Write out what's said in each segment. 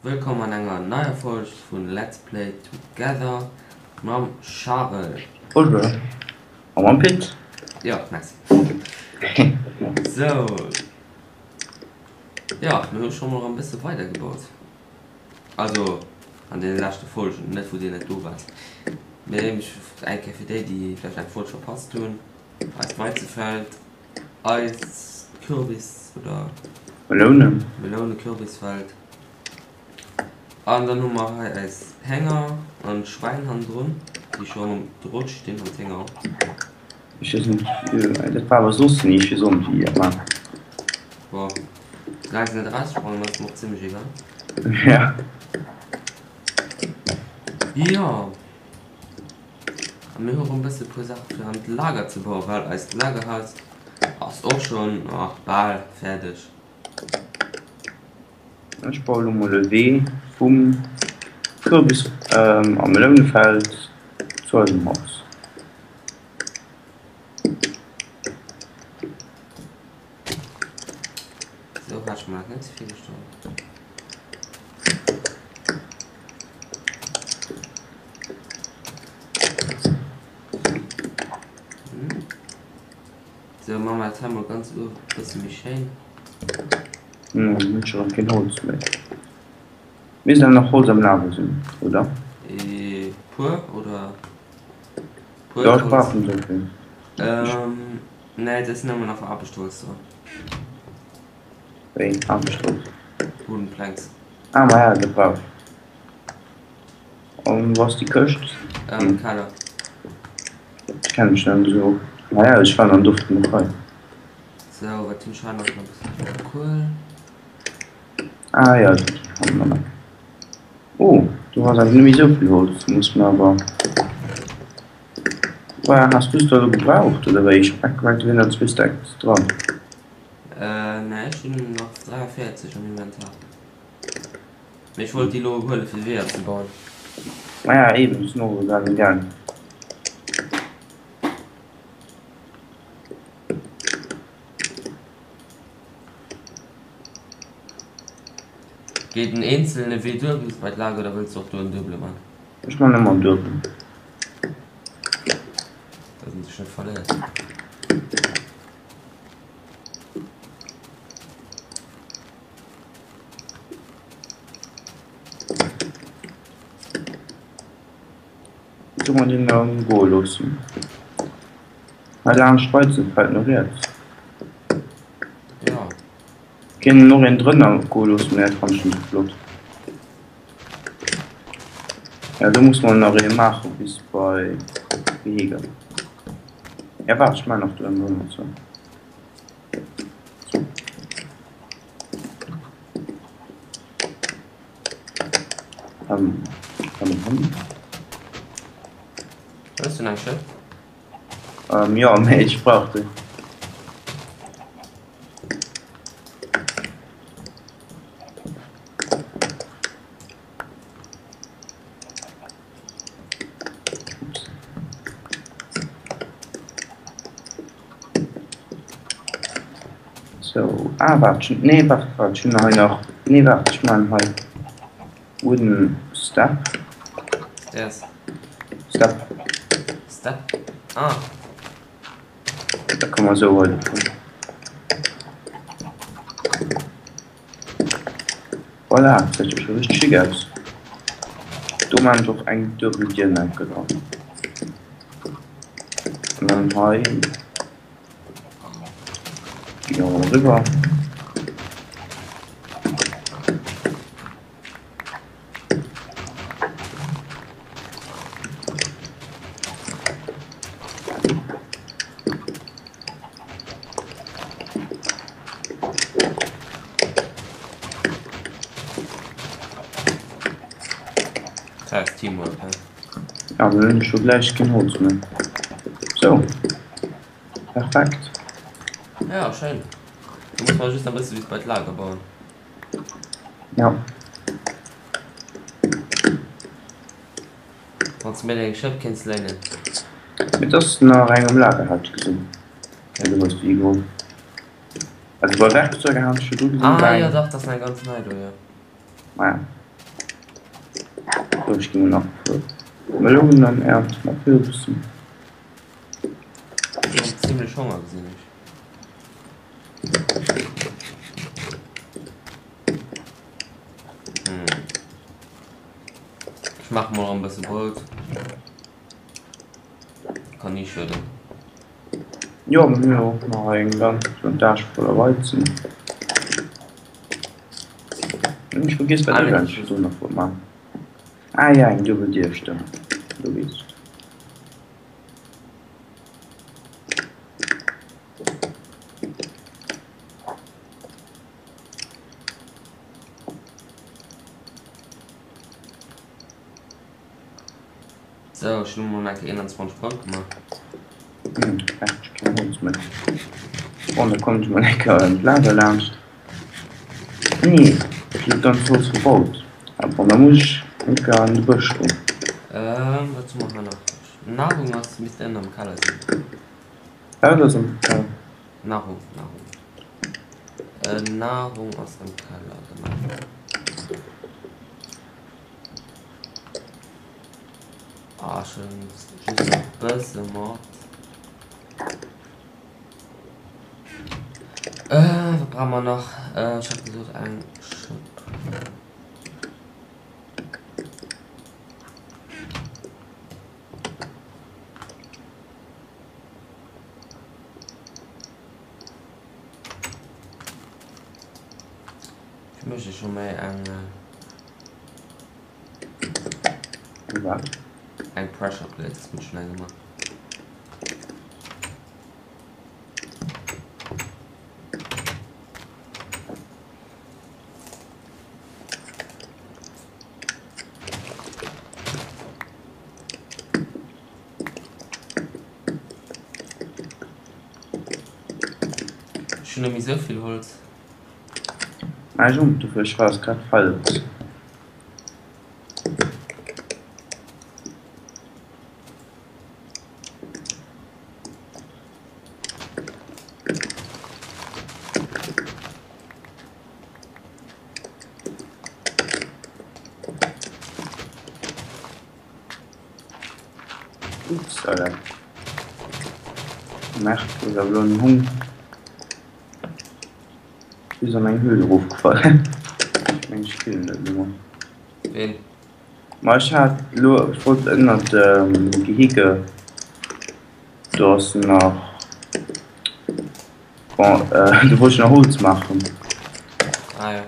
Wëllkomm an enger neier Folg vun Let's Play Together mam Charel. Bonjour. A mam Pit. Jo, merci. Sou. Jo, mir hu scho mol erëm e bësse weidergebaut. Also an deene leschte Folgen, net wou dir net do waart, mee eng Kéier fir déi, déi vläicht eng Folg verpasst hunn, eist Weizefeld, eist Kürbis oder Melounen. Meloune-Kürbisfeld. An dann hu mer hei eis Hénger an d'Schwäin hannendrun, déi scho am Drot stinn an d'Hénger och. Ech weess net, dat war awer soss ni fir Zombie, mä. Boah, soulaang se net eraussprangen ass mer och zimlech egal. Ja. Jo, a mir hu rëm bësse puer Saache fir an d'Lager ze bauen, well eist Lagerhaus ass och schonn, ach, bal fäerdeg. Ech baue lo mol e Wee vum Kürbis a Melounefeld zu eisem Haus. Sou hat ech mer dat net virgestallt. Sou, maache mer dat hei mol ganz uewen e bësse méi schéin. Hm, hunn ech erëm keen Holz méi. Misst awer nach Holz am Lager sinn, oder? E puer, oder? Jo, ech brauch net esou vill. Ähm, nee, et ass nëmmen nach Aarbechtsholz dran. Wéi, Aarbechtsholz? Wooden Planks. Ah, ma ja, dat brauch ech. An wou ass déi Këscht? Am Keller. Ech kenne mech net esou. Ah ja, ech war an do vun der Rei. Sou, wat hunn ech hei nach? Nach e bëssen Kuel. Ah ja, dat kann man. Oh, do ass awer net méi esou vill Holz. Muss mer awer. Woher has du es da elo gebraucht oder wéi? Ech hat gemengt do wier nach zwee Stacks dran. Äh, nee, ech hunn nach 43 am Inventar. Mee ech wollt déi elo huelen fir Weeër ze bauen. Maja eben, ech sinn och elo grad am gaang. Geet en eenzelne Wee duer bis bei d'Lager oder wëlls du och do en duebele man? Ech man ëmmer en duebelen. Dass en sech net verléiert. Soll mer den dann goe loossen? Hei laanscht Weizenfeld no riets. Ja. Kéint en och een drënner goe loossen, mee dat fannen ech net sou flott. Ja do muss mer nach ee maache bis bei Gehege. Ja waart, ech maachen nach do en drënner zou. Ähm, ähm, ähm. Hues du nach eng Schëpp? Ähm, jo, mee ech brauch déi. Ups. Sou, ah waart, ech, nee waart, waart, ech hunn hei nach, nee waart, ech maachen hei wooden step. Stairs. Step. Step? Ah. Da komme mer esou weider kommen. Voilà, dat gesäit jo scho richteg schick aus. Do maan ech och eng duebel Dier enke dran. An dann hei gi mer eriwwer. Dat ass Teamwork, he? Ja, mir hunn scho gläich keen Holz méi. Sou, perfekt. Ja, schéin. Do muss mer just nach e bësse bis bei d'Lager bauen. Ja. Wanns de mir deng Schëpp kéints léinen. Et ass nach eng am Lager hat ech gesinn. Ja, du hues déi geholl. Also bei Werkzeuge han ech jo do gesinn. Ah jo dach, dat ass eng ganz nei do, jo. Ah ja. So, ech gi mol nach e puer Melounen an Ernten a Kürbisen. Ech hunn zimlech Honger, gesinn ech. Hm. Ech maache mol erëm e bësse Brout. Kann ni schueden. Jo, mir hunn jo och nach eng ganz Plantage voller Weizen. Hunn ech vergiess, wat ech eigentlech do nach wollt maachen. Ah ja, eng duebel Dier, stëmmt. Lo weess ech et. Sou, ech hunn emol eng Kéier 21 Brout gemaach. Hm, ech keng Holz méi. Bon, da kommen ech mol eng Kéier ëm d'Lager laanscht. Nee, ech hunn d'ganz Holz verbaut. Ah bon, da muss ech eng Kéier an de Bësch do. Ähm, wat hu mer hei nach? Nahrung ass, misst ënnen am Keller sinn. Wat ass am Keller? Nahrung, Nahrung. Äh, Nahrung ass am Keller, genau. Ah, schon just e bësse mat. Äh, wat brauche mer nach? Äh, ech hat gesot eng Schëpp. Ech méche scho méi eng. Wat? Eng Pressure Plate, das muss schon eng gemacht. Ech hunn nemmi sou vill Holz. Mä ech hunn dofir, ech war grad falsch. Upsala. Merkt, dass awer elo en Hong bis an eng Höhl erofgefall. Ech mengen ech killen dat elo mol. Ween? Ma ech hat elo, ech wollt ënnert dem Gehege, do ass nach, bon, do wollt ech nach Holz maachen. Ah jo.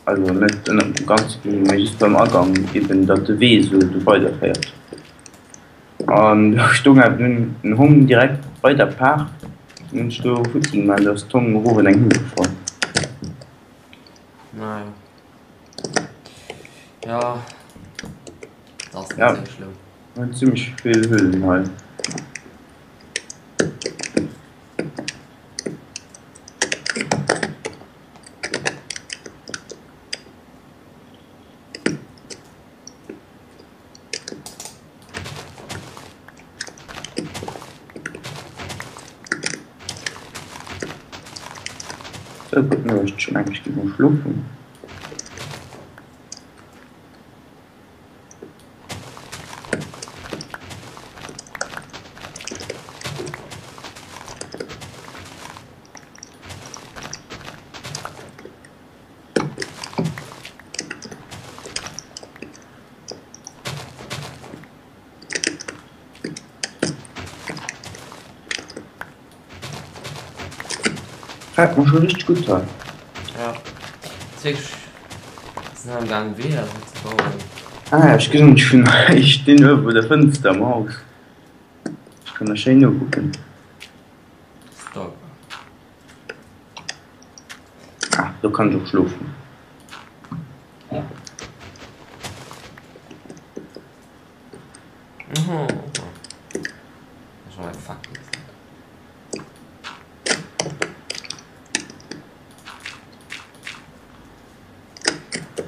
Also net ënnert dem ganze Gehege, mee just beim Agang eben, datt de Wee esou do weiderféiert. An do stoung awer dunn en Hong direkt bei der Paart. Dunn hunn ech do futti gemaach an do ass d'Hong erof an eng Höhle gefall. Naja. Ja, dat ass net Ja. esou schlëmm. Mir hunn zimmlech vill Höhlen hei. Sou, gutt Nuecht, ech mengen ech gi mol schlofen. Gefällt mer schon richteg gutt hei. Ja, ass wierklech, sinn am gaang Weeër hei ze bauen. Ah ech gesinn dech vun hei, ech stinn uewe bei der Fënster am Haus. Ech kann der schéin nokucken. Stalker. Ah, do kann ech och schlofen.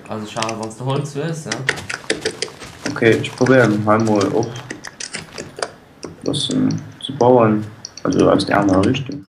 Also Charles, wann du Holz hues, ja? Okay, ech probéieren hei mol och bëssen ze bauen. Also aus der anerer Richtung.